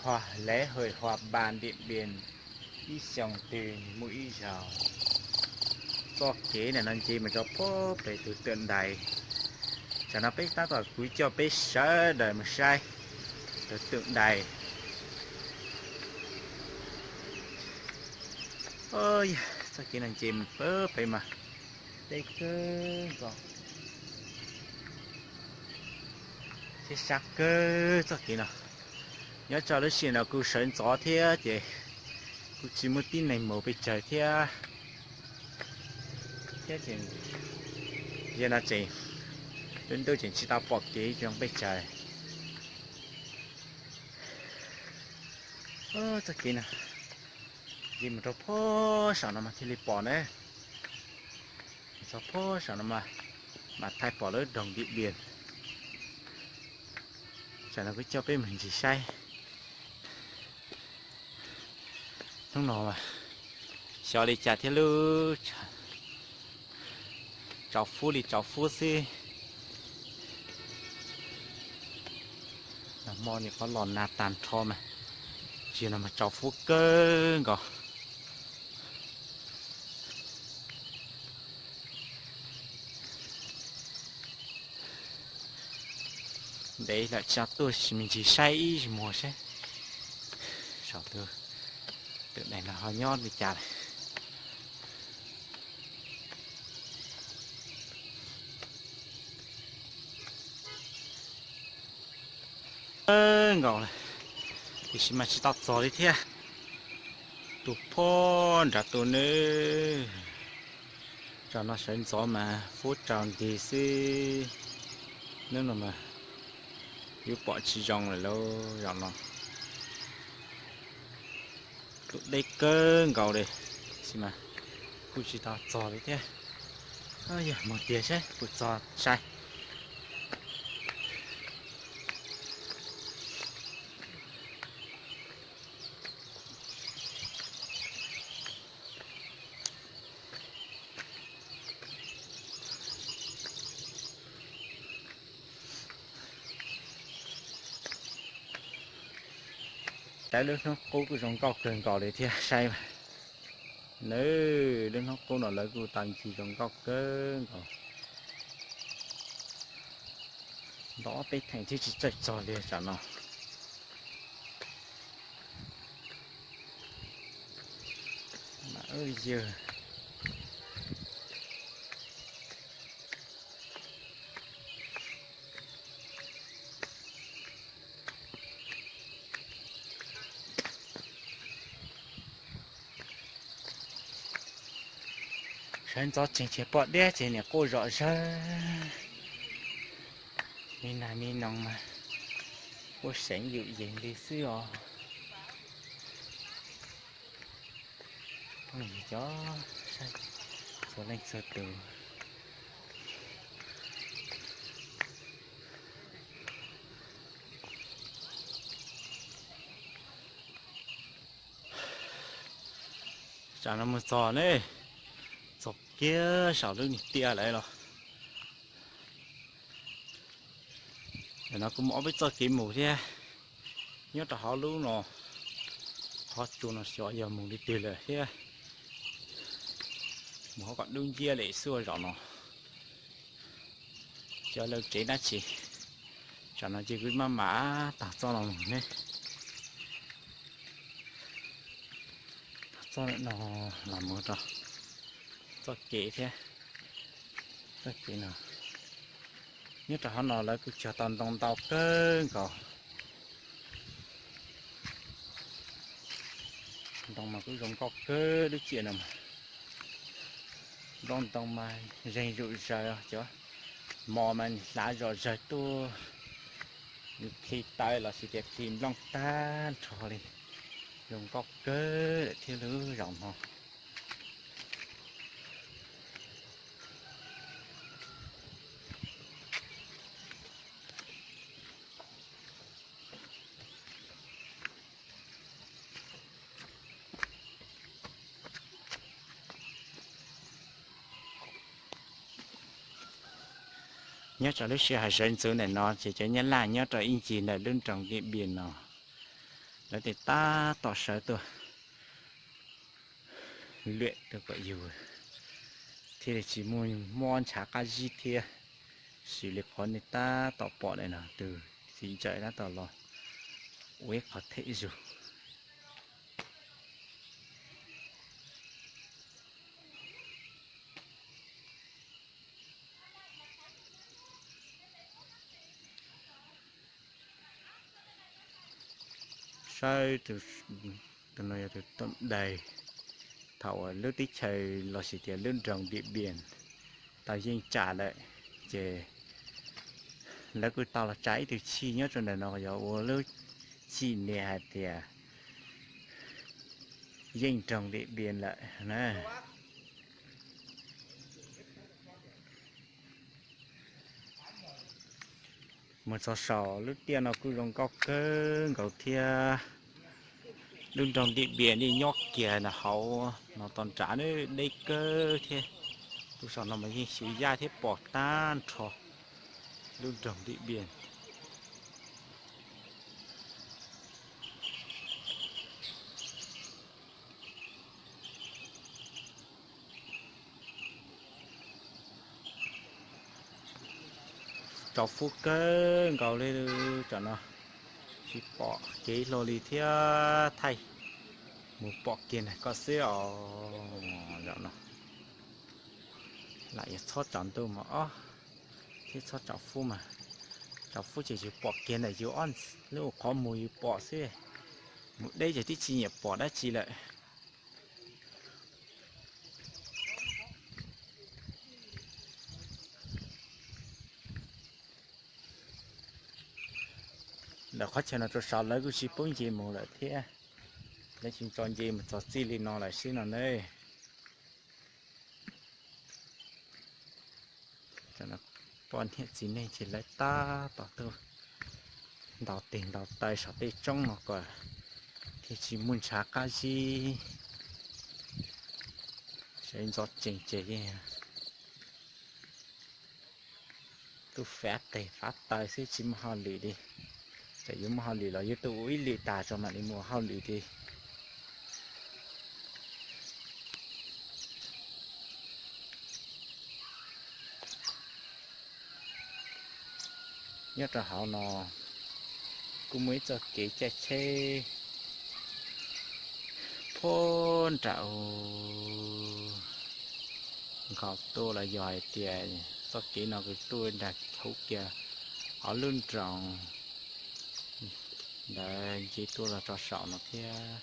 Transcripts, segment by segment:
Hoa lễ hội hoa ban Điện Biên, ib xyoo twg muaj ib zaug. Txoj kev ntawm no nce mus rau puag pem tus twm ntais. Tsam no peb tab tom kuv coj peb sawv daws mus saib tus twm ntais. Txoj kev no nce mus puag pem mas deb kawg nkaus thiab sab kawg txoj kev no. Nyob rau lub sij hawm no kuj sawv ntxov thiab ces kuj tsis muaj tib neeg mus pes tsawg thiab. Thiab ces yog no tseem lub ntuj tseem tsis tau pom kev zoo pes tsawg. Txoj kev no nce mus rau puag saum no mas thiaj li pom na. Txog puag saum no mas, mas thaij pom lawv doog Điện Biên. Tsam no kuv coj peb mus ntsis saib. Hnub no xyov li cas thiab lub, tsaus fuab li tsaus fuab xwb. Nag hmo nim qhuav los nag tag nrho mas, tsis no mas tsaus fuab kawg nkaus. Ntev lawm tsis tuaj me ntsis saib ib zaug muag seb saum tus twm ntais no ho nyob li cas lawm. Nkaus lawm, tiam sis mas tsis tau txog li thiab. Tus phab nrad tus nws, tsam no sawv ntxov mas fuab tsaus nti xwb. Hnub no mas yuav pom tsis zoo lawm lauj zaum no. Tus deb kawg nkaus li, tiam sis mas kuj tsis tau txog li thiab. Yog mus tiag seb puas txog sai. Saib lub hnub qub kuj zoo nkauj kawg nkaus li thiab saib mas. Nws lub hnub qub no lawv kuj tau ncig zoo nkauj kawg nkaus. Nto peb theem thiab tsis txawj txog li tsam no. Mas yog sawv ntxov tseem tsis pom deb ces niam quaj zom zawg. Me nas me noog mas quaj seev yum yees li xwb os. Cov saib txhua leej txhua tus. Tsam no mus txog ne, txog kiag saum lub niag tiaj lawm los. Ntawm no kuj muaj ob peb txoj kev mus thiab. Nyob rau hauv lub no, qhov tsuas no xyov yog mus li twg lawm thiab. Mus hauv kom dub nciab li xwb zaum no. Xyov lawv tsev dab tsi. Tsam no ces kuv maj mam taug txoj no mus ne. Taug txoj no los mus rau txoj kev thiab. Txoj kev no, nyob rau hauv no lawv kuj cog tau ntoo ntau kawg nkaus. Ntoo mas kuj zoo nkauj kawg lub ciam no mas. Nplooj ntoo mas zeeg zuj zus, cov mos mas hlav zom zaws tuaj, nws plhis taw los sis tias plhis nplooj tag nrho li. Zoo nkauj kawg lawm thiab lub zaum no. Nyob rau lub sij hawm sawv ntxuv ntawm no ces cov Nyab Laj nyob rau ib ncig ntawm lub nroog Điện Biên no, Lawv tes tab tom sawv tuaj lawm tuaj kom yus thiaj li tsis muaj mob ntshav qab zib thiab, xws li qhov nej tab tom pom ntawm no, tus txiv ntxawm tab tom los ua ib qho them zus. Saib, tus no yog tus tooj dais thaum uas lub teb chaws los sis tias lub nroog Diam Npias tau yeej tsam lawm, ces lawv kuj tau los tsa ib tug chij nyob rau ntawm no, yog ua lub chij nias hais tias yeej nroog Diam Npias lawm na. Mus txog saum lub tiaj no kuj zoo nkauj kawg nkaus thiab. Lub nroog Diam Npias nyob kiag ntawm hauv no, toj nrad nws deb kawg thiab. Tus saum no mas yeej xyuv yaj thiab pom tag nrho lub nroog Diam Npias. Tsaus fub kawg nkaus li, tam no tsis pom kev hlo li thiab, thaij mus pom kiag ntawm ko xwb os. Tam no lam yog txhob tsaus ntuj mas ob thiab txhob tsaus fub mas, tsaus fub ces yus pom kiag ntawm yus ob lub qhov muag yus pom xwb, mus deb ces twb tsis nyiam pom dab tsi lawm. Lawv qhov chaw no rau saud lawv kuj tsis pub nce mus lawm thiab, lawv tsis tso nce mus txog txij li no lawm xwb no ne. Poj niam txiv neej ces lawv tab tom tuaj ntaus tes ntaus taw saum tej roob no kom thiaj tsis muaj ntshav qab zib, sawv ntxov tsees ces yeej tuaj fav tes fav taw xwb tsis muaj hauj lwm li. Txawm yuav muaj hauj lwm los yuav tuaj ua ib lwm tas tso mam li mus ua hauj lwm li. Nyob rau hauv no kuj muaj ib txoj kev caij tsheb puag nram nkaus tuaj los yog hais tias txoj kev no kuj tuaj nram hauv kiag hauv lub nroog ntawd nce tuaj los rau saum no thiab.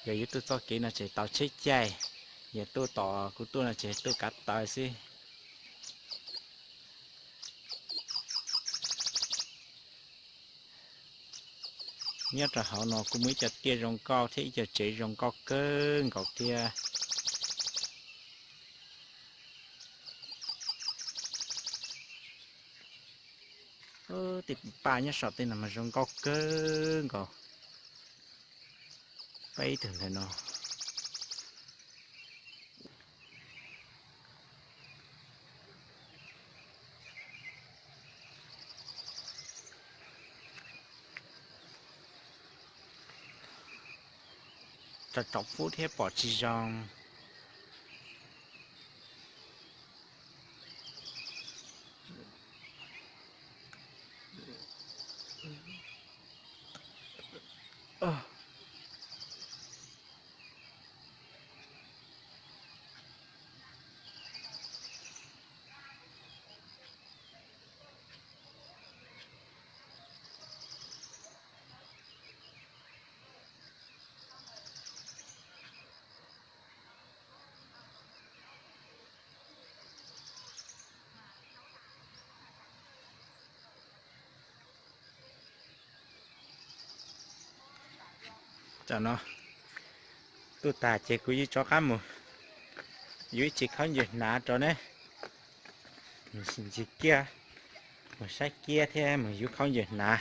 Yog yuav tuaj txoj kev no ces tau tsheb caij, yog tuaj tom kuv tuaj no ces tuaj kav taw xwb. Nyob rau hauv no kuj muaj ib co tiaj zoo nkauj thiab ib co tsev zoo nkauj kawg nkaus thiab. Tej paj nyob saum tej no mas zoo nkauj kawg nkaus. Peb ib tug ntawm no. Tsaus tsaus fub thiab pom tsis zoo. Tam no tuaj tag ces kuv yuav rov qab mus yuav ib ce khaub ncaws hnav rau ne. Mus sim ntsis kiab, mus saib kiab thiab mus yuav khaub ncaws hnav.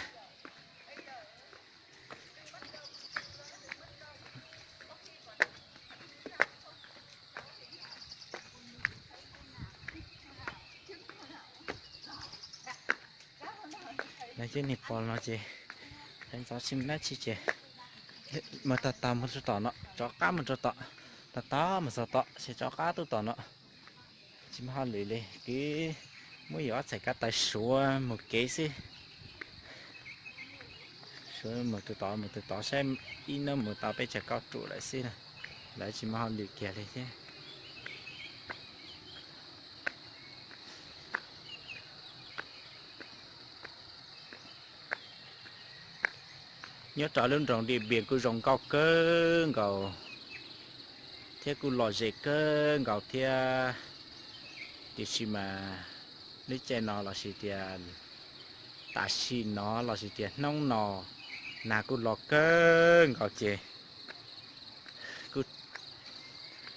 Lawv cov niag pog no ces lawv ntxov tsis muaj dab tsi ces Mus tag tag mus rau tom no, rov qab mus rau tom, tag tag mus txog tom ces rov qab tuaj tom no. Tsis muaj hauj lwm li, kuv muab yus ob txhais kab tais suav mus kev xwb. Suav mus tus tod mus tus tod saib ib hnub mus tau peb tsag kauj ruam lawm xwb na. Lawv tsis muaj hauj lwm kiag li thiab. Nyob rau lub nroog Diaj Npias kuj zoo nkauj kawg nkaus thiab kuj lom zem kawg nkaus thiab. Tiam sis mas lub caij no lossis tias tam sim no lossis tias hnub no nag kuj los kawg nkaus ces kuj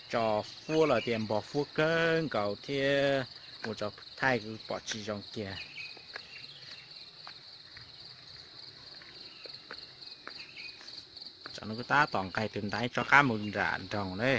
tso fuab los tias npog fuab kawg nkaus thiab ua rau thaij kuj pom tsis zoo kiag. Tsam no kuj tab tom nqis tus ntaiv rov qab mus nram nroog na.